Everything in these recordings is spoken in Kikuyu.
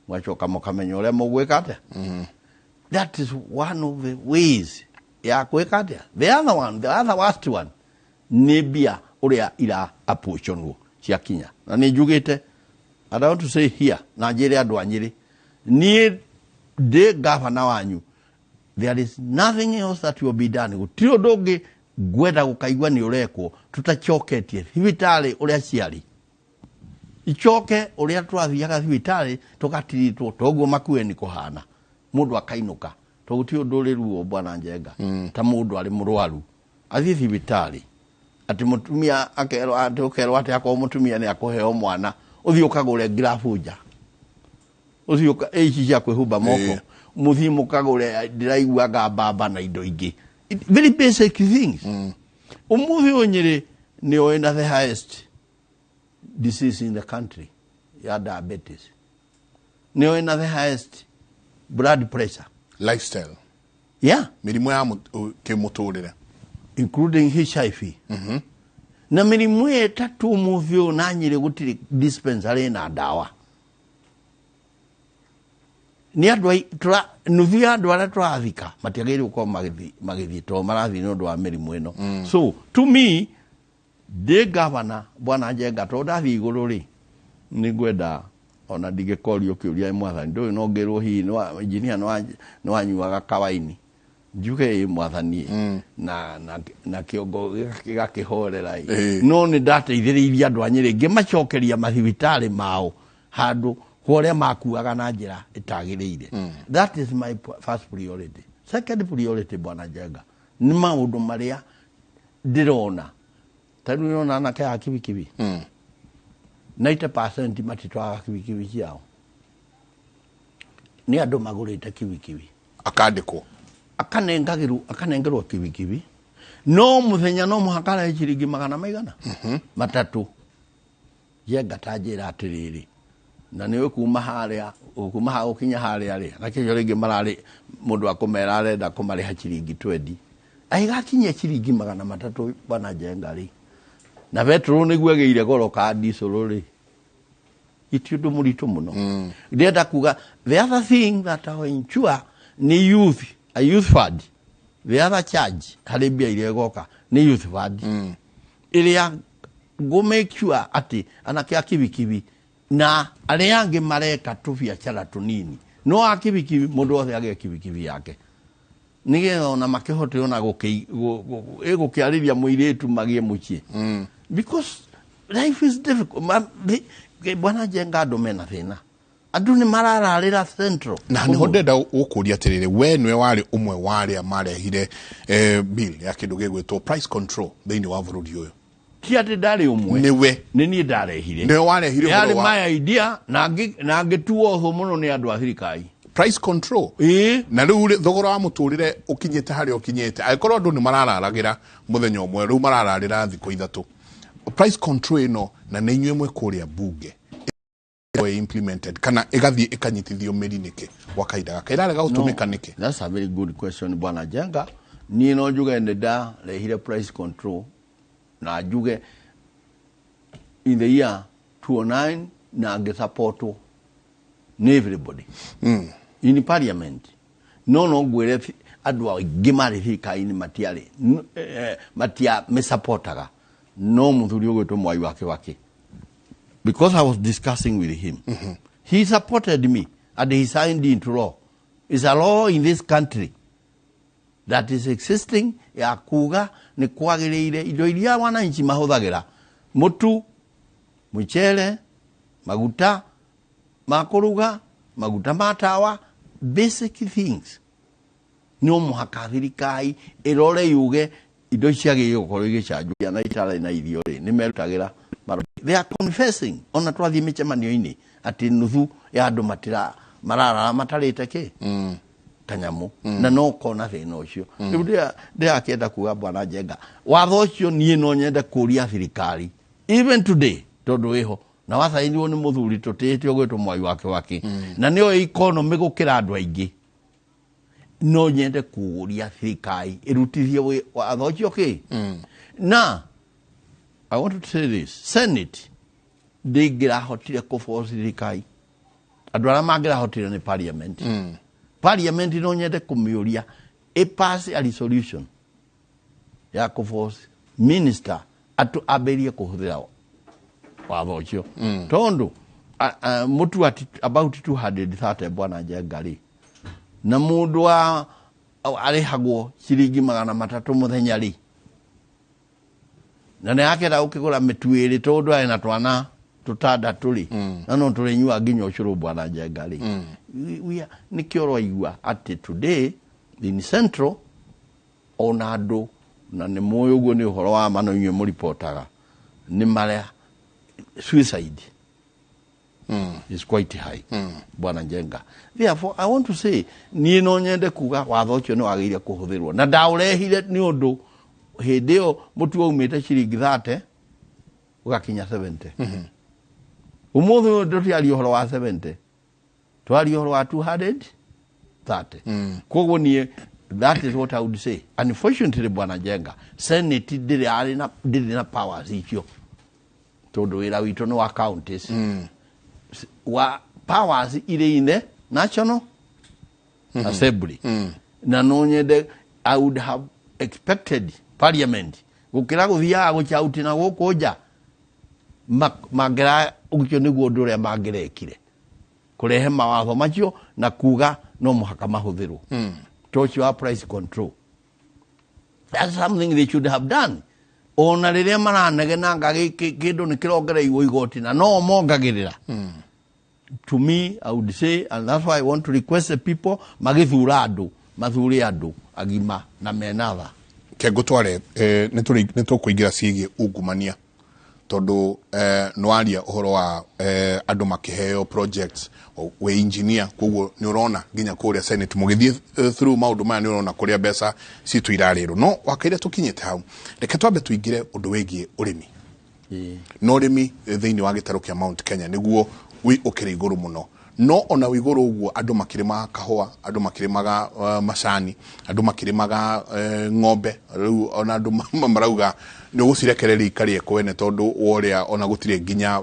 Mũgacoka mũkamenya ũrĩa mũgwĩka atĩa. That is one of the ways ya gwĩka atĩa. The other one, the other worst one, nĩ mbia ũrĩa ira apportionwo ciakinya. Na nĩ njugĩte, and I want to say here, na njĩre andũ a Nyĩrĩ, niĩ ndĩ gavana wanyu, there is nothing else that will be done. Gũtirĩ ũndũ ũngĩ ngwenda gũkaigua nĩ ũrekwo tũtacoketie thibitarĩ ũrĩa ciarĩ, icoke ũrĩa twathiaga thibitarĩ tũgatiritwo toguo Makueni kũhana, mũndũ akainũka, to gũtirĩ ũndũ ũrĩ ruo, bwana Njenga, ta mũndũ arĩ mũrwaru athiĩ thibitarĩ atĩ mũtumia akerwo atĩ ũkerwo atĩ akorwo mũtumia nĩ akũheo mwana, ũthiĩ ũkagũre ngirabu nja, ũthiĩ ici cia kwĩhumba moko, mũthiĩ mũkagũre ndĩraiguaga mbamba na indo ingĩ, very basic things. Ũmũthĩ ũyũ Nyĩrĩ nĩ oĩ na the highest disease in the country ya diabetes, nĩ oĩ na the highest blood pressure. Lifestyle. Mĩrimũ ya kĩmũtũrĩre. Including HIV na mĩrimũ ĩtatũ. Ũmũthĩ ũyũ na Nyĩrĩ gũtirĩ dispensary na ndawa. Nĩ andũ nuthu ya andũ arĩa tũrathika matiagĩrĩirwo gũkorwo magĩthiĩ tondũ marathiĩ nĩ ũndũ wa mĩrimũ ĩno. So to me, ndĩ gavana, bwana Njenga, tondũ ndathiĩ igũrũ rĩ, nĩ ngwenda ona ndingĩkorio kĩũria nĩ mwathani ndũĩ, no ngĩrwo hihi engineer nĩ wanyuaga kawaini, njuge ĩ mwathani ĩ, na kĩongo gĩgakĩhorera ĩ. No nĩ ndateithĩrĩirie andũ a Nyĩrĩ ngĩmacokeria mathibitarĩ mao handũ kwa ũrĩa makuaga na njĩra ĩtagĩrĩire. That is my first priority. Second priority, bwana Njenga, nĩ maũndũ marĩa ndĩrona. Ta rĩu nĩrona anake a kibikibi, 90% matitwaraga kibikibi ciao, nĩ andũ magũrĩte kibikibi. Akandĩkwo. Akanengagĩrwo, akanengerwo kibikibi, no mũthenya no mũhaka arehe ciringi magana maigana matatũ. Njenga, ta njĩra atĩrĩrĩ, na nĩ kuma harĩa, kuma haha gũkinya harĩa rĩ, na kĩo rĩngĩ mararĩ mũndũ akũmera arenda kũmarĩha ciringi 20, agĩgakinyia ciringi 300, bwana Njenga rĩ, na betũrũ nĩguo ĩgĩire goro ka diesel rĩ, iti ũndũ mũritũ mũno. Ndĩrenda kuga the other thing that I will ensure nĩ youth, a youth fund. The other charge harĩ mbia iria ĩgoka nĩ youth fund ĩrĩa ngũ make sure atĩ anake a kibikibi na arĩa angĩ mareka tũbiacara tũnini, no a kibikibi, mũndũ wothe agĩe kibikibi yake nĩgetha ona makĩhote ona gũkĩarĩria mũirĩtu magĩe mũciĩ, because life is difficult. Bwana Njenga, andũ mena thĩna, andũ nĩ marararĩra central. Na nĩho ndenda gũkũria atĩrĩrĩ, we nĩwe warĩ ũmwe wa arĩa marehire bill ya kĩndũ gĩgwĩtwo price control thĩinĩ wa bũrũri ũyũ. Ti atĩ ndarĩ ũmwe. Nĩwe. Nĩ niĩ ndarehire. Nĩwe warehire yarĩ ũhoro wa my idea na ngĩtuo ũthũ mũno nĩ andũ a thirikari. Price control. Ĩĩ. Na rĩu rĩ, thogora wa mũtũrĩre ũkinyĩte harĩa ũkinyĩte, angĩkorwo andũ nĩ marararagĩra mũthenya ũmwe, rĩu marararĩra thikũ 3. Price control ĩno, na nĩ inyuĩ mwĩ kũrĩa bunge, ĩkorwo implemented kana ĩgathiĩ ĩkanyitithio mĩri nĩkĩ gwa kahinda gaka ĩrarega gũtũmĩka nĩkĩ? That's a very good question, bwana Njenga. Niĩ no njuge nĩ ndarehire price control na njuge in the year 2009 na ngĩsupportwo nĩ everybody in parliament, no ngwĩre andũ aingĩ marĩ thirikari-inĩ matiarĩ matiamĩsupportaga, no mũthuri ũgwĩtwo Mwai wa Kibaki, because I was discussing with him, he supported me and he signed into law. It's a law in this country that is existing ya kuga nĩ kwagĩrĩire indo iria wananchi mahũthagĩra, mũtu, mũcere, maguta ma kũruga, maguta ma tawa, basic things, no mũhaka thirikari ĩrore yuge indo ici ciagĩrĩire gũkorwo igĩcanjwo. Ciana itarĩ na irio rĩ, nĩ merutagĩra they are confessing ona twathiĩ mĩcemanio-inĩ atĩ nuthu ya andũ matira mararara matarĩte kĩ kanyamũ, na no kona thĩna ũcio. Rĩu ndĩrakĩenda kuga, bwana Njenga, watho ũcio niĩ no nyende kũria thirikari even today, tondũ wĩho na wacainirwo nĩ mũthuri tũtĩĩte ũgwĩtwo Mwai wa Kibaki na nĩoĩ economy gũkĩra andũ aingĩ, no nyende kũria thirikari ĩrutithie watho ũcio kĩ. Na I want to say this, Senate ndĩngĩrahotire kũforce thirikari. Andũ arĩa mangĩrahotire nĩ parliament. Parliament no nyende kũmĩũria ĩ pass a resolution ya kũ force minister atu ambĩrĩrie kũhũthĩra watho ũcio, tondũ mũtu ati about 230, bwana Njenga rĩ, na mũndũ wa arĩhagwo ciringi 300 mũthenya rĩ, na nĩ akenda gũkĩgũra mĩtu ĩrĩ tondũ arĩ na twana tũtandatũ rĩ, na no tũrĩnyua nginya ũcũrũ, bwana Njenga rĩ. Nĩkĩo ũraigua atĩ today in Central ona andũ, na nĩ mũĩ ũguo nĩ ũhoro wa ma, no inyuĩ mũripotaga, nĩ marĩa suicide is quite high, bwana Njenga. Therefore I want to say, niĩ no nyende kuga watho ũcio nĩ wagĩrĩire kũhũthĩrwo, na ndaũrehire nĩ ũndũ hĩndĩ ĩyo mũtu waumĩte ciringi 30 ũgakinya 70. Ũmũthĩ ũyũ tũtiaria ũhoro wa 70, twaria ũhoro wa 230. Koguo niĩ that is what I would say. Unfortunately, bwana Njenga, Senate ndĩrĩ arĩ na ndĩrĩ na powers icio, tondũ wĩra witũ nĩ wa counties, wa powers irĩ in the National Assembly. Na no nyende, I would have expected parliament gũkĩra gũthiaga gũchauti na gũkũ nja, mangĩra ũcio nĩguo ũndũ ũrĩa mangĩrekire, kũrehe mawatho macio na kuga no mũhaka mahũthĩrwo, to ũcio wa price control. That's something they should have done. Ona rĩrĩa maranegenanga kĩndũ nĩ kĩrongereirwo igoti na no mongagĩrĩra. To me, I would say, and that's why I want to request the people magĩthura andũ, mathure andũ agima na menatha. Kengũtware nĩ tũkũingĩra ciĩgiĩ ungumania, tondũ nĩwaria ũhoro wa andũ makĩheo projects. Wĩ engineer, koguo nĩ ũrona nginya kũrĩa Senate mũgĩthiĩ through maũndũ maya, nĩ ũrona kũrĩa mbeca citũ irarĩrwo. No wakaire tũkinyĩte hau, reke twambe tũingĩre ũndũ wĩgiĩ ũrĩmi. Na ũrĩmi thĩinĩ wa gĩtarũ kĩa Mount Kenya nĩguo wĩ ũkĩrĩ igũrũ mũno, no ona wĩ igũrũ ũguo, andũ makĩrĩmaga kahũa, andũ makĩrĩmaga macani, andũ makĩrĩmaga ng'ombe. Rĩu ona andũ marauga nĩ ũgũcirekereria ikarĩe kwene, tondũ worĩa ona gũtirĩ nginya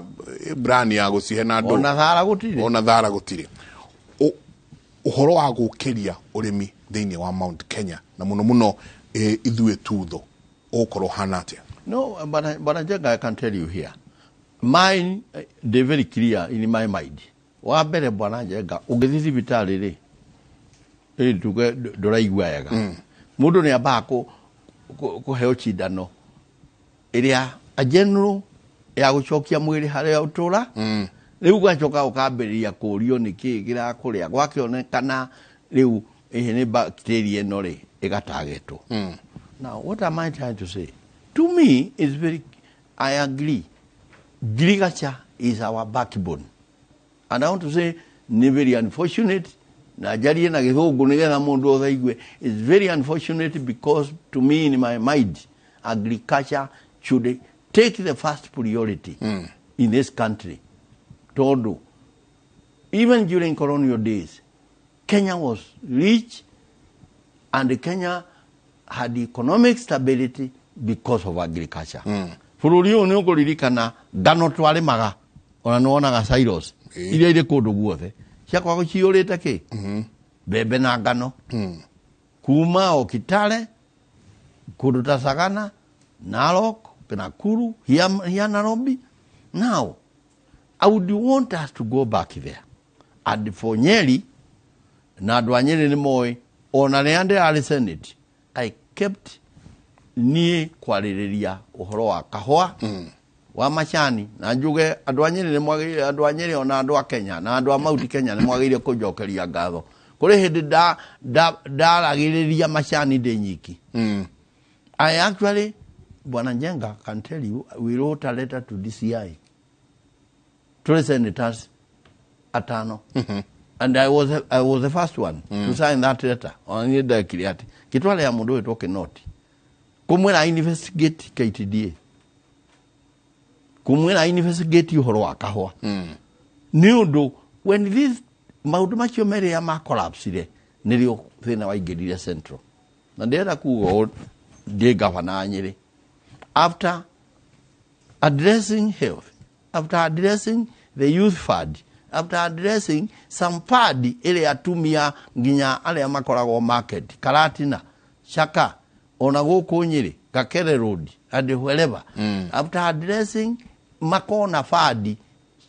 brani ya gũcihe na andũ. Ona thara gũtirĩ. Ona thara gũtirĩ. Ũhoro wa gũkĩria ũrĩmi thĩinĩ wa Mount Kenya, na mũno mũno ithuĩ tutho, ũgũkorwo hana atĩa? No, but Njenga, I can tell you here. Mine, they're very clear in my mind. Wa mbere, bwana Njenga, ũngĩthiĩ thibitarĩ rĩ, ĩ tuge ndũraigua wega, mũndũ nĩ ambaga kũheo cindano ĩrĩa a general ya gũcokia mwĩrĩ harĩa ũtũra. Rĩu ũgacoka ũkambĩrĩria kũũrio nĩ kĩĩ kĩrakũrĩa, gwakĩonekana rĩu ĩhĩ nĩ bacteria ĩno rĩ, ĩgatagetwo. Now, what am I trying to say? To me, it's very, I agree. Agriculture is our backbone. And I want to say, nĩ very unfortunate, na njarie na gĩthũngũ nĩgetha mũndũ othe aigue. It's very unfortunate because to me, in my mind, agriculture should take the first priority in this country. Tondũ, even during colonial days, Kenya was rich and Kenya had economic stability because of agriculture. Bũrũri ũyũ nĩ ũkũririkana ngano twarĩmaga, ona nĩ wonaga silos iria irĩ kũndũ guothe ciakoragwo ciyũrĩte kĩ mbembe na ngano, kuma o Kitale, kũndũ ta Sagana, Narok, Nakuru, here Nairobi. Now, I would want us to go back there. And for Nyeri, na andũ a Nyeri nĩ moĩ, ona rĩrĩa ndĩrarĩ Senate, I kept niĩ kwarĩrĩria ũhoro wa kahũa, wa macani, na njuge andũ a Nyeri nĩ mwagĩrĩire, andũ a Nyeri ona andũ a Kenya na andũ a Mount Kenya nĩ mwagĩrĩire kũnjokeria ngatho. Kũrĩ hĩndĩ ndaragĩrĩria macani ndĩ nyiki. I actually, Bwana Njenga can tell you, we wrote a letter to DCI. Three senators atano. And I was the first one to sign that letter. Ona niĩ ndekire atĩ gĩtware ya mũndũ wĩtwo Kinoti, kũmwĩra investigate KTDA, kũmwĩra investigate ũhoro wa kahũa, nĩ ũndũ when this maũndũ macio merĩ ya ma collapse nĩrĩo thĩna waingĩrire Central. Na ndĩrenda kuga ũũ ndĩ gavana wa Nyĩrĩ, after addressing health, after addressing the youth fund, After addressing some pad ĩrĩa atumia nginya arĩa makoragwo market Karatina, Chaka, ona gũkũ Nyĩrĩ, Gakere Road and wherever. After addressing makona pad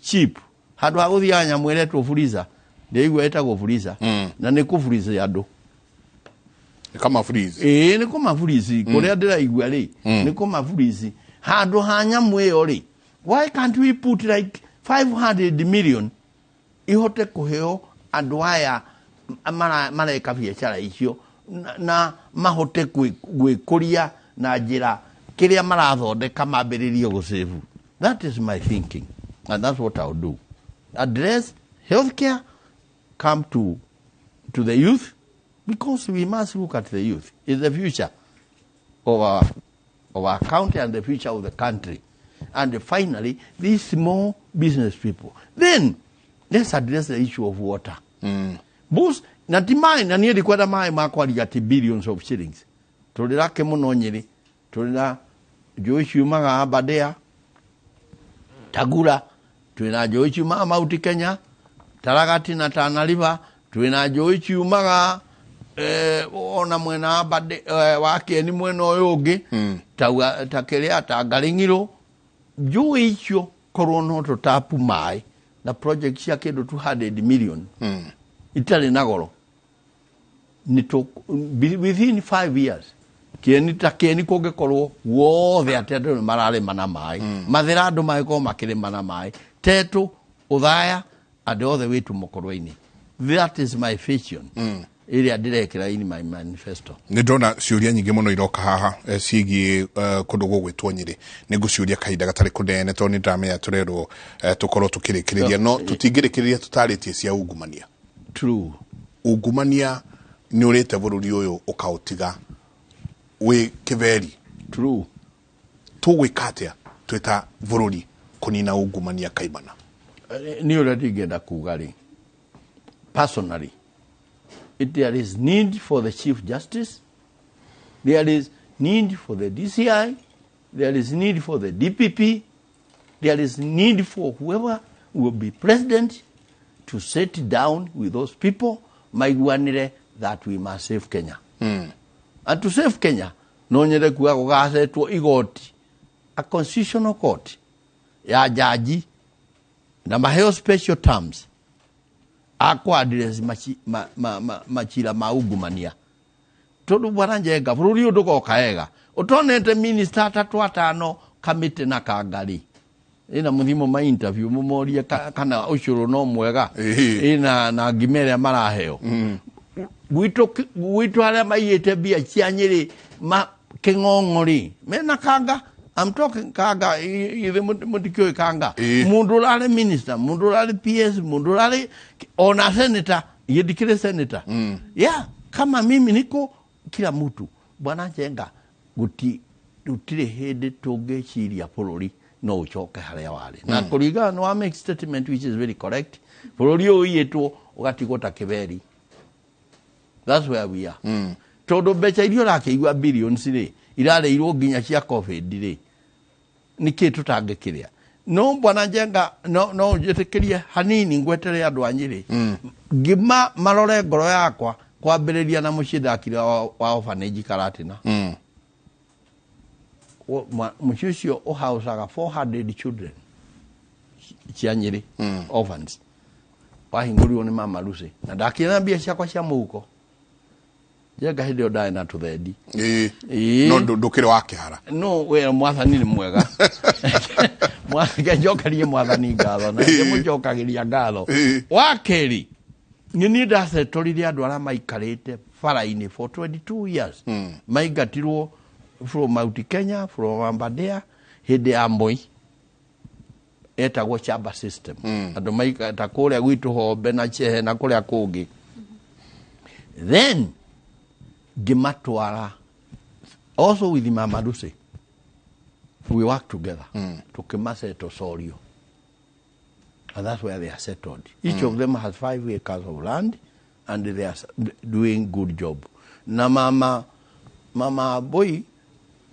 cheap handũ ha gũthiaga nyamũ ĩretwo freezer, ndĩigua ĩtagwo freezer na nĩ kũ-freeze andũ. Nĩ kama freeze. Ĩĩ, nĩ kũma-freeze kũrĩa ndĩraigua rĩ, nĩ kũma-freeze. Handũ ha nyamũ ĩyo rĩ, why can't we put like 500 million ihote kũheo andũ aya mareka biacara icio na mahote gwĩkũria na njĩra kĩrĩa marathondeka mambĩrĩrie gũsave? That is my thinking and that's what I'll do. Address healthcare, come to the youth, because we must look at the youth. It's the future of our county and the future of the country. And finally, these small business people. Then let's address the issue of water. Both na ti maĩ, na niĩ ndikwenda maĩ ma kwaria ati billions of shillings. Tũrĩ rake mũno Nyĩrĩ, tũrĩ na njũĩ ciumaga Aberdare, Tagura, twĩna njũĩ ciumaga Mount Kenya, Taragati na Tana River, twĩna njũĩ ciumaga ona mwena wa wa Kieni, mwena ũyũ ũngĩ ta kĩrĩa ta Ngaring'iro. Njũĩ icio korwo no tũtapu maĩ na project cia kĩndũ 200 million itarĩ na goro, nĩ within 5 years Kieni, ta Kieni kũngĩkorwo guothe atĩ andũ nĩ mararĩma na maĩ, Mathĩra andũ magĩkorwo makĩrĩma na maĩ, Tetũ, Ũthaya, andũ othe wĩtu mũkorwo-inĩ. That is my vision ĩrĩa ndĩrekĩra in my manifesto. Nä ndona ciũria nyingĩ mũno iroka haha ciĩgiĩ kũndũ gũgwĩtwo Nyĩrĩ. Nĩ ngũciũria kahinda gatarĩ kũnene tondũ nĩ ndĩramenya tũrerwo tũkorwo tũkĩrĩkĩrĩria, no tũtingĩrĩkĩrĩria tũtarĩtie cia ungumania. True. Ungumania nĩ ũrĩte bũrũri ũyũ ũkaũtiga wĩ kĩberi. True. Tũgwĩka atĩa twĩ ta bũrũri kũnina ungumania kaimana? Nĩ ũrĩa ndingĩenda kuga rĩ, personally, there is need for the Chief Justice, there is need for the DCI, there is need for the DPP, there is need for whoever will be president to sit down with those people maiguanĩre that we must save Kenya. And to save Kenya, no nyende kuga gũgacetwo igoti, a constitutional court ya jaji na maheo special terms akwa address machira ma ungumania, tondu bwana Njenga, bũrũri ũyũ ndũgoka wega ũtonete minister atatũ atano kamĩtĩ na kangari ĩna mũthimo ma interview mũmorie kana ũcũrũ no mwega. Ĩna na ngima ĩrĩa maraheo gwitũ arĩa maiyĩte mbia cia Nyĩrĩ ma kĩng'ong'o rĩ, mena kanga. I'm talking kanga, ithe mũtikĩũĩ kanga. Mũndũ ũrarĩ minister, mũndũ ũrarĩ PS, mũndũ ũrarĩ ona senator, gĩndikĩrĩ senator. Yeah, kama mimi niko kila mtu, bwana Njenga, gũtirĩ hĩndĩ tũngĩciria bũrũri no ũcoke harĩa warĩ na kũringana na wa make statement which is very correct. Bũrũri ũyũ ũiyĩtwo ũgatigwo ta kĩberi. That's where we are, tondũ mbeca iria ũrakĩigua billions rĩ, irarĩirwo nginya cia COVID rĩ, nĩkĩ tũtangĩkĩrĩa? No bwana Njenga, no njĩtĩkĩrie hanini ngwetere andũ a Nyĩrĩ ngĩma marore ngoro yakwa kwambĩrĩria na mũciĩ ndakire wa orphanage Karatina. Mũciĩ ũcio ũhaucaga 400 children cia Nyĩrĩ, orphans, wahingũrirwo nĩ Mama Lucy na ndakire na mbia ciakwa cia mũhuko. Njenga, hĩndĩ ĩyo ndarĩ na tũthendi. No ndũkĩrĩ wa kĩhara. No we mwathani nĩ mwega. Njokerie mwathani ngatho na ndĩmũcokagĩria ngatho. Wa kerĩ, nĩ niĩ ndacetorire andũ arĩa maikarĩte bara-inĩ for 22 years, maingatirwo from Mount Kenya, from Aberdare, hĩndĩ ya Moi, etagwo chamba system. Andũ maikata kũrĩa gwitũ Hombe na Chehe na kũrĩa kũngĩ. Then ngĩmatwara also with Mama Lucy, we work together, tukimasettle Sorio, and that's where they are settled. Each of them has 5 acres of land and they are doing good job. Na mama boy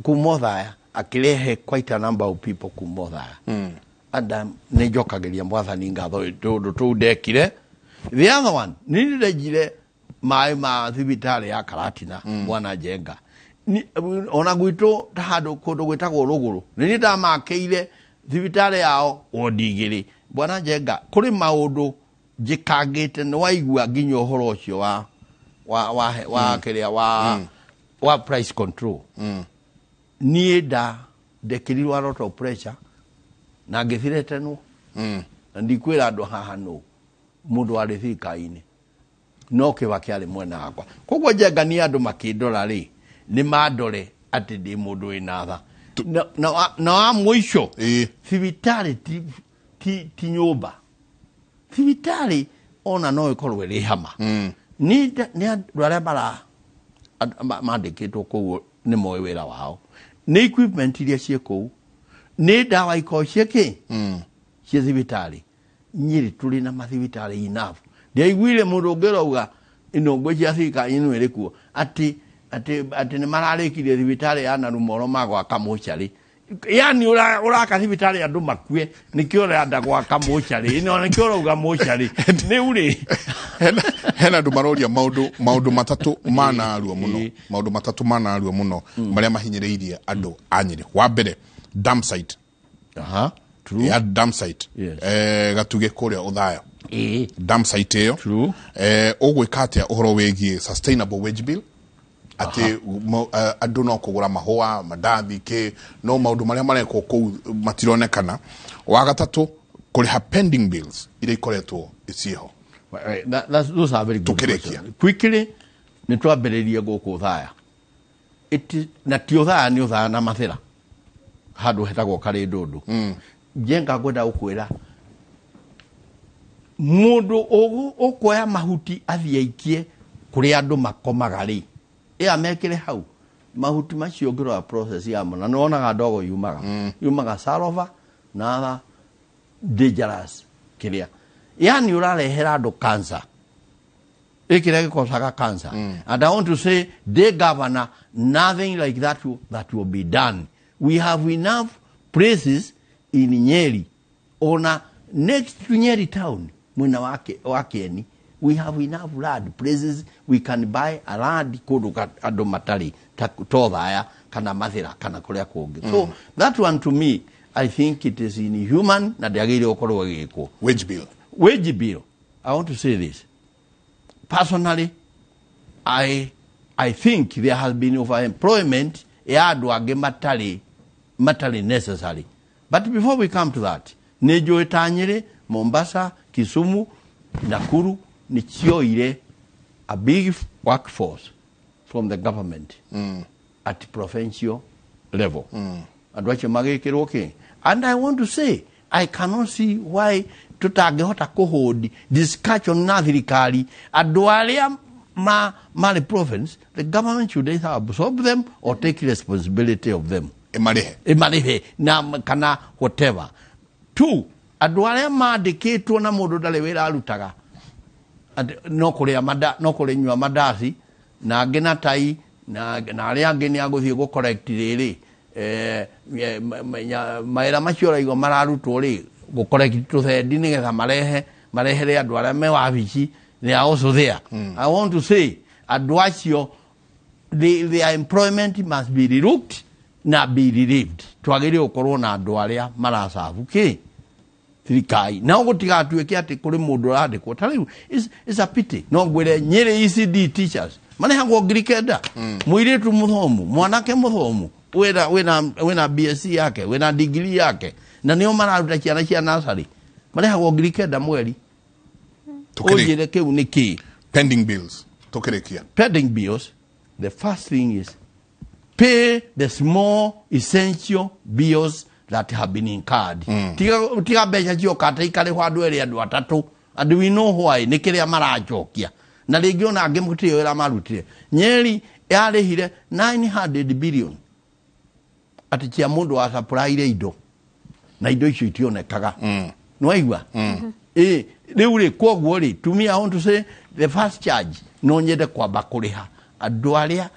kuma Othaya akirehe quite a number of people kuma Othaya. And nĩ njokagĩria Mwathani ngatho tondũ tũu ndekire. The other one, nĩ ndĩrenjire maĩ ma thibitarĩ ya Karatina. Bwana Njenga, ona gwitũ ta handũ kũndũ gwĩtagwo Rũgũrũ, nĩ niĩ ndamakĩire thibitarĩ yao wondi 2. Bwana Njenga, kũrĩ maũndũ njĩkangĩte. Nĩ waigua nginya ũhoro ũcio wa kĩrĩa wa price control. Niĩ ndekĩrirwo a lot of pressure na ngĩthiretenwo, na ndikwĩra andũ haha nũ mũndũ warĩ thirikari-inĩ, no Kĩbakĩ arĩ mwena wakwa. Koguo Njenga, niĩ andũ makĩndora rĩ, nĩ mandore atĩ ndĩ mũndũ wĩna tha. Na wa mũico, thibitarĩ ti nyũmba. Thibitarĩ ona no ĩkorwo ĩrĩ hama. Nĩ andũ arĩa mandĩkĩtwo kũu nĩ moĩ wĩra wao, nĩ equipment iria ciĩ kũu, nĩ ndawa ikorwo ciĩ kĩ ciĩ thibitarĩ. Nyĩrĩ tũrĩ na mathibitarĩ enough. Ndiaiguire mũndũ ũngĩ ũrauga ino cia thirikari ĩno ĩrĩ kuo atĩ nĩ mararĩkirie thibitarĩ ya Narumoro magwaka mocarĩ. Yani ũraka thibitarĩ andũ makue, nĩkĩo ũrenda gwaka mocarĩ ĩno? Nĩkĩo ũrauga mocarĩ rĩu rĩ? Hena andũ maroria maũndũ matatũ manarua mũno, maũndũ matatũ manarua mũno marĩa mahinyĩrĩirie andũ a Nyĩrĩ. Wa mbere, dam site. Aha, true. Ya dam site Gatuge kũrĩa Ũthaya. Dam site ĩyo. True. Ũgwĩka atĩa ũhoro wĩgiĩ sustainable wage bill, atĩ andũ no kũgũra mahũa, mandathi, kĩ, no maũndũ marĩa marekwo kũu matironekana? Wa gatatũ, kũrĩha pending bills iria ikoretwo ciĩho. Right, those are very good Tukĩrĩkia. Questions. Quickly, nĩ twambĩrĩrie gũkũ Ũthaya. Na ti Ũthaya, nĩ Ũthaya na Mathĩra, handũ hetagwo Karĩndũndũ. Njenga, ngwenda gũkwĩra mũndũ ũkuoya mahuti athiĩ aikie kũrĩa andũ makomaga rĩ, ĩa mekĩre hau mahuti macio, ũngĩrora process yamo na nĩwonaga ndogo yumaga sulfur na other dangerous kĩrĩa, yani ũrarehera andũ cancer, ĩkĩrĩa gĩkocaga cancer. And I want to say, the governor, nothing like that that will be done. We have enough places in Nyeri, ona next to Nyeri town, mwena wa Kieni, we have enough land, places we can buy a land kũndũ andũ matarĩ ta Tothaya kana Mathĩra kana kũrĩa kũngĩ. So that one, to me, I think it is inhuman na ndĩagĩrĩire gũkorwo ĩgĩkwo. Wage bill. Wage bill, I want to say this personally, I think there has been overemployment ya andũ angĩ matarĩ necessary. But before we come to that, nĩ njũĩ ta Nyĩrĩ, Mombasa, Kisumu, Nakuru nĩ cioire a big workforce from the government at provincial level. Andũ acio magĩkĩrwo kĩ. And I want to say, I cannot see why tũtangĩhota kũhold discussion na thirikari. Andũ arĩa marĩ province, the government should either absorb them or take responsibility of them. Ĩmarĩhe. Ĩmarĩhe na kana whatever. Two, andũ arĩa mandĩkĩtwo na mũndũ ndarĩ wĩra arutaga. No kũrĩa manda, no kũrĩnyua mandaci na angĩ na tai na arĩa angĩ nĩ agũthiĩ gũ collect rĩrĩ mawĩra macio ũraigua mararutwo rĩ, gũ collect tũthendi nĩgetha marehere andũ arĩa me wabici. They are also there. I want to say, andũ acio, their employment must be relooked na be relieved. Twagĩrĩire gũkorwo na andũ arĩa maracabu kĩ thirikari nao, gũtigatuĩke atĩ kũrĩ mũndũ ũrandĩkwo ta rĩu. It's a pity. No ngwĩre Nyĩrĩ ECD teachers marĩhagwo 9,000. Mũirĩtu mũthomu, mwanake mũthomu wĩna BSc yake, wĩna degree yake, na nĩo mararuta ciana cia nursery, marĩhagwo 9,000 mweri. Ũnjĩre kĩu nĩ kĩĩ? Pending bills, tukĩrĩkia. Pending bills, the first thing is pay the small essential bills that have been incurred. Tiga mbeca cioka atĩ ikarĩhwo andũ erĩ, andũ atatũ, and we know why, nĩ kĩrĩa maracokia na rĩngĩ ona angĩ mũtirĩ wĩra marutire. Nyeri yarĩhire 900 billion atĩ cia mũndũ wa supplyire indo, na indo icio itionekaga. Nĩwaigua? Ĩ rĩu rĩ, koguo rĩ, to me, I want to say the first charge, no nyende kwamba kũrĩha andũ arĩa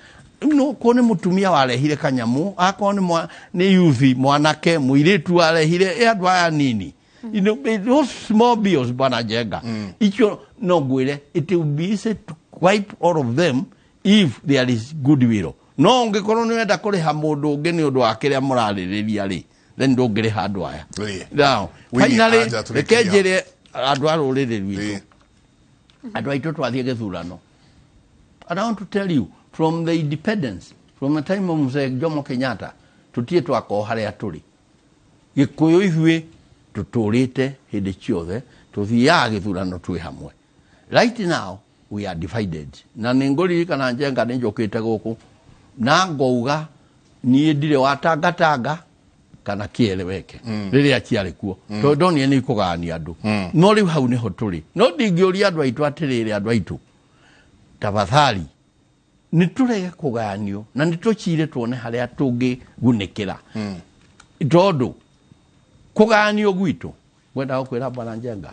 No ko nĩ mũtumia warehire kanyamu, akorwo nĩ nĩ youth mwanake mũirĩtu warehire ĩ andũ aya nini. You know, those small bills bwana Njenga. Icio no ngwĩre it will be easy to wipe all of them if there is goodwill. No ũngĩkorwo nĩ wenda kũrĩha mũndũ ũngĩ nĩ ũndũ wa kĩrĩa mũrarĩrĩria rĩ, then ndũngĩrĩha andũ aya. Now, finally, reke njĩre andũ a rũrĩrĩ rwitũ, andũ aitũ twathiĩ gĩthurano. And I want to tell you, from the independence, from the time of Mzee Jomo Kenyatta, tũtirĩ twakorwo harĩa tũrĩ. Gĩkũyũ ithuĩ tũtũrĩte hĩndĩ ciothe, tũthiaga gĩthurano twĩ hamwe. Right now, we are divided. Na nĩ ngũririkana Njenga nĩ njũkĩte gũkũ, na ngauga niĩ ndirĩ wa tangatanga kana kĩeleweke rĩrĩa ciarĩ kuo, tondũ ndonire nĩ ikũgayania andũ. No rĩu hau nĩho tũrĩ. No ndingĩũria andũ aitũ atĩrĩrĩ, andũ aitũ, tafadhali nĩ tũrege kũgayanio na nĩ tũcire tuone harĩa tũngĩgunĩkĩra. Tondũ kũgayanio gwitũ, ngwenda gũkwĩra Bwana Njenga,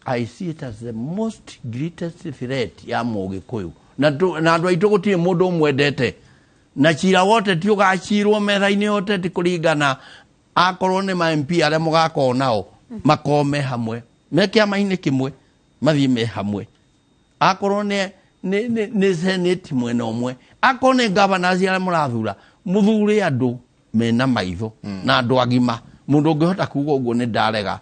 I see it as the most greatest threat ya Mũgĩkũyũ. Na andũ aitũ gũtirĩ mũndũ ũmwendete. Na cira wote ti ũgacirwo metha-inĩ yote ti kũringana akorwo nĩ ma MP arĩa mũgakorwo nao makorwo me hamwe, me kĩama-inĩ kĩmwe, mathiĩ me hamwe. Akorwo nĩ senate mwena ũmwe, akorwo nĩ governors arĩa mũrathura, mũthure andũ mena maitho na andũ agima. Mũndũ ũngĩhota kuga ũguo nĩ ndarega,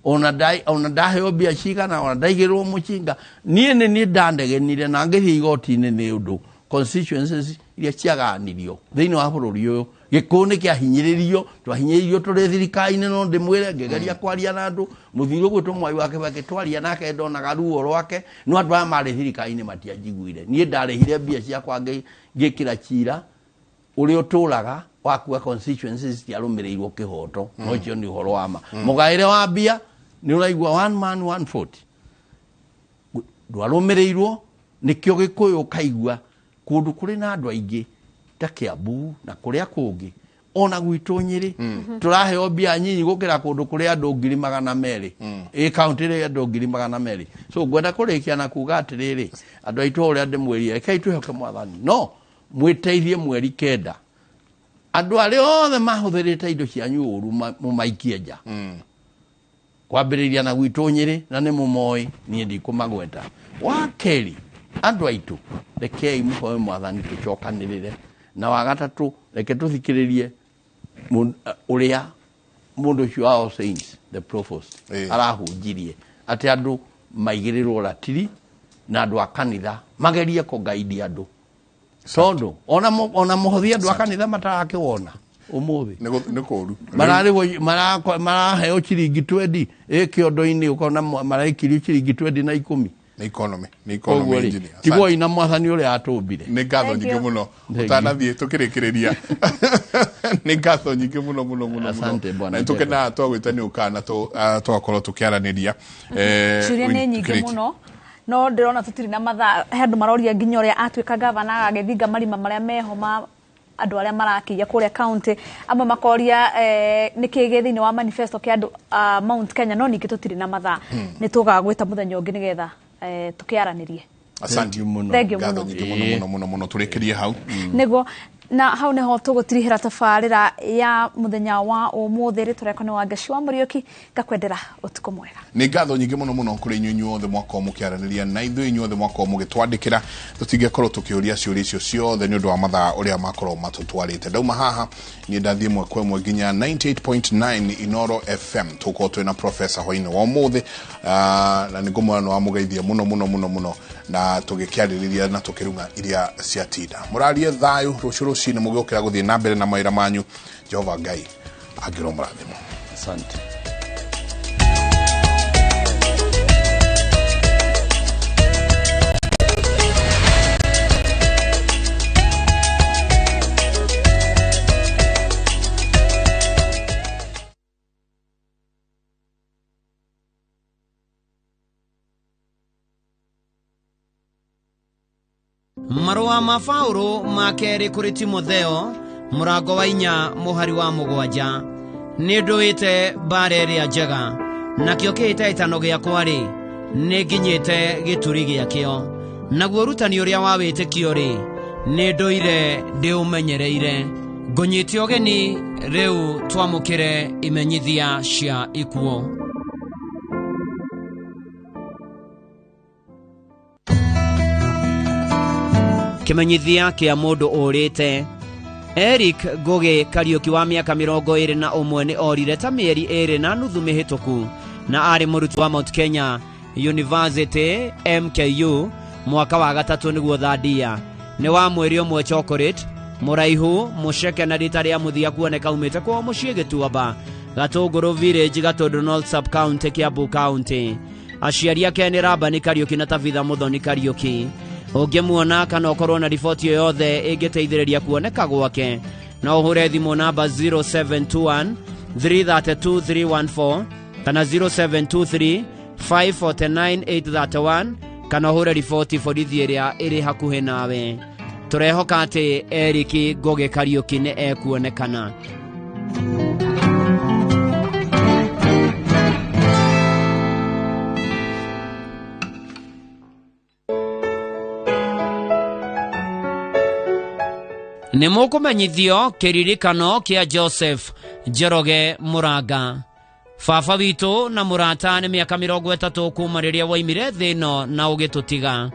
ona ndaheo mbia cigana, ona ndaigĩrĩrwo mũcinga, niĩ nĩ niĩ ndandegenire na ngĩthiĩ igoti-inĩ nĩ ũndũ constituencies iria ciaganirio thĩinĩ wa bũrũri ũyũ. Gĩkũyũ nĩ kĩahinyĩrĩrio, twahinyĩrĩirio tũrĩ thirikari-inĩ, no ndĩmwĩre ngĩgeria kwaria na andũ, mũthuri ũgwĩtwo Mwai wa Kĩbakĩ twaria nake ndonaga ruo rwake, no andũ aya marĩ thirikari-inĩ matianjiguire. Niĩ ndarĩhire mbia ciakwa ngĩkĩra cira ũrĩa ũtũraga wakua constituencies ciarũmĩrĩirwo kĩhoto. No ũcio nĩ ũhoro wa ma. Mũgaĩre wa mbia nĩ ũraigua one man one vote ndwarũmĩrĩirwo, nĩkĩo Gĩkũyũ ũkaigua kũndũ kũrĩ na andũ aingĩ ta Kiambu na kũrĩa kũngĩ, ona gwitũ Nyĩrĩ tũraheo mbia nyinyi gũkĩra kũndũ kũrĩ andũ 200,000, ĩ kaunti ĩrĩ andũ 200,000. So ngwenda kũrĩkia na kuga atĩrĩrĩ, andũ aitũ ũrĩa ndĩmwĩrire, rekei twĩhoke Mwathani, no mwĩteithie mweri 9 andũ arĩa othe mahũthĩrĩte indo cianyu ũru mũmaikie nja, kwambĩrĩria na gwitũ Nyĩrĩ, na nĩ mũmoĩ, niĩ ndikũmagweta. Wa kerĩ, andũ aitũ rekei mũhoe Mwathani tũcokanĩrĩre. Na wa gatatũ, reke tũthikĩrĩrie ũrĩa mũndũ ũcio wa All Saints the Provost arahunjirie, atĩ andũ maigĩrĩrwo ratiri na andũ a kanitha magerie kũgaidi andũ, tondũ ona mũhothi andũ a kanitha matarakĩwona ũmũthĩ. Nĩ kũru. Mararĩhwo, maraheo ciringi 20 ĩ kĩondo-inĩ, ũkona marekirio ciringi 20 na 10. Nĩ economy, nĩ economy engineer. Tigwoi na Mwathani ũrĩa atũmbire. Nĩ ngatho nyingĩ mũno. Ũtanathiĩ tũkĩrĩkĩrĩria. Nĩ ngatho nyingĩ mũno mũno mũno. Asante bwana. Na tũkenaga twagwĩta nĩ ũkaga na tũgakorwo tũkĩaranĩria. Ciũria nĩ nyingĩ mũno. No ndĩrona tũtirĩ na mathaa. He andũ maroria nginya ũrĩa atuĩka gavana agagĩthinga marima marĩa meho ma andũ arĩa marakĩia kũrĩa county. Amwe makoria nĩkĩ gĩ thĩinĩ wa manifesto kĩa andũ a Mount Kenya, no ningĩ tũtirĩ na mathaa. Nĩ tũgagwĩta mũthenya ũngĩ nĩgetha tũkĩaranĩrie. Asante mũno. Thank you Ngatho mũno. nyingĩ mũno mũno mũno mũno, tũrĩkĩrie hau. Nĩguo, na hau nĩho tũgũtirihĩra tabarĩra ya mũthenya wa ũmũthĩ. Rĩtwa rĩakwa nĩ Wangeci wa Mũriũki, ngakwendera ũtukũ mwega. Nĩ ngatho nyingĩ mũno mũno kũrĩ inyuĩ inyuothe mwakorwo mũkĩaranĩria na ithuĩ, inyuothe mwakorwo mũgĩtwandĩkĩra. Tũtingĩkorwo tũkĩũria ciũria icio ciothe nĩ ũndũ wa mathaa ũrĩa makorwo matũtwarĩte. Ndauma haha niĩ ndathiĩ ĩmwe kwa ĩmwe nginya 98.9 Inoro FM, tũkorwo twĩna Professor hwainĩ wa ũmũthĩ, na nĩ ngũmwĩra nĩ wamũgeithia mũno mũno mũno mũno, na tũgĩkĩarĩrĩria na tũkĩrung'a iria ciatinda. Mũrarie thayũ rũciũ rũcinĩ mũgĩũkĩra gũthiĩ na mbere na mawĩra manyu. Jehova Ngai angĩrwo mũrathimo. Asante. Marũa ma Paũlũ ma kerĩ kũrĩ Timotheo mũrango wa 4 mũhari wa 7. Nĩ ndũĩte mbara ĩrĩa njega, nakĩo kĩhĩtahĩtano gĩakwa rĩ, nĩ nginyĩte gĩturi gĩakĩo. Naguo ũrutani ũrĩa wa wĩtĩkio rĩ, Nĩ ndũire ndĩũmenyereire. Ngũnyite ũgeni rĩu twamũkĩre imenyithia cia ikuũ. Kĩmenyithia kĩa mũndũ ũrĩte. Eric Ngugi Kariuki wa mĩaka 21 nĩ orire ta mĩeri 2.5 mĩhĩtũku na arĩ mũrutwo wa Mount Kenya University MKU mwaka wa gatatũ nĩguo thandia. Nĩ wa mwĩrĩ ũmwe chocolate, mũraihu, mũceke na rita rĩa mũthia kuoneka umĩte kwao mũciĩ Gĩtuamba, Gatũngũrũ Village, Gatũndũ North Sub County, Kiambu County. Aciari ake nĩ Rabani Kariuki na Tabitha Muthoni Kariuki. Ũngĩmuona kana ũkorwo na riboti o yothe ĩngĩteithĩrĩria kuoneka gwake, no ũhũre thimũ namba 0721 332 314 kana 0723 549 831 kana ũhũre riboti borithi ĩrĩa ĩrĩ hakuhĩ nawe. Tũrehoka atĩ Eric Ngugi Kariuki nĩ ekuonekana. Nĩ mũkũmenyithio kĩririkano kĩa Joseph Njoroge Mũranga. Baba witũ na mũrata nĩ mĩaka 30 kuma rĩrĩa waimire thĩ ĩno na ũgĩtũtiga.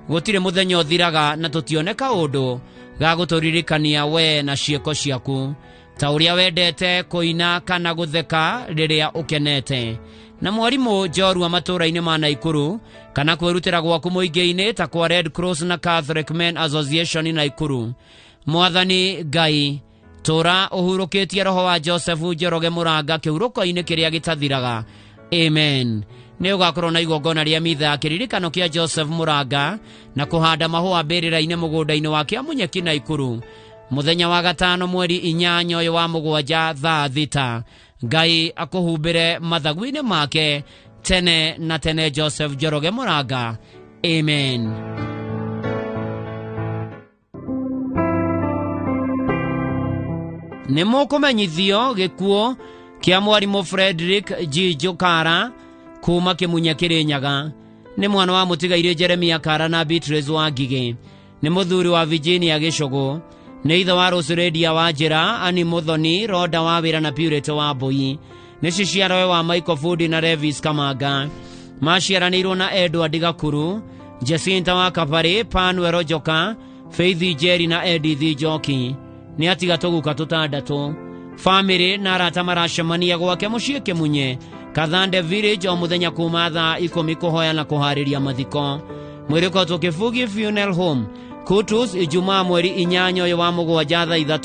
Gũtirĩ mũthenya ũthiraga na tũtione kaũndũ ga gũtũririkania we na ciĩko ciaku, ta ũrĩa wendete kũina kana gũtheka rĩrĩa ũkenete. Na mwarimũ njorua matũũra-inĩ ma Naikuru kana kwĩrutĩra gwaku mũingĩ-inĩ ta kwa Red Cross na Catholic Men Association Naikuru. Mwathani Ngai, tũra ũhurũkĩtie roho wa Joseph Njoroge Mũranga kĩhurũko-inĩ kĩrĩa gĩtathiraga. Amen. Nĩ ũgakorwo na igongona rĩa mitha ya kĩririkano kĩa Joseph Mũranga na kũhanda mahũa mbĩrĩra-inĩ mũgũnda-inĩ wa Kĩamunyeki Naikuru mũthenya wa gatano mweri 8 ũyũ wa mũgwanja thaa 6. Ngai akũhumbĩre mathagu-inĩ make tene na tene. Joseph Njoroge Mũranga. Amen. Nĩ mũkũmenyithio gĩkuũ kĩa mwarimũ Frederick G. Jokara kuma Kĩmunya Kĩrĩnyaga. Nĩ mwana wa mũtigairĩ Jeremia Kara na Beatrice wa Ngigĩ. Nĩ mũthuri wa Virginia Gĩcũgũ. Nĩ ithe wa Rosredia wa Njĩra, Annie Muthoni, Roda wa Wĩra na Purity wa Mbui. Nĩ ciciarowe wa Michael Fundi na Levis Kamanga. Maciaranĩirwo na Edward Gakuru, Jacinta wa Kabarĩ, Panuel Njoka, Faith Njeri na Edith Njoki. Nĩ atiga tũguka tũtandatũ. Famĩlĩ na arata maracemania gwake mũciĩ Kĩmunye, Kathande Village o mũthenya kuma thaa 10 kũhoya na kũharĩria mathiko. Mwĩrĩ ũkoretwo Kĩbugi Funeral Home, Kutus, Ijumaa mweri 8 ũyũ wa mũgwanja thaa 3.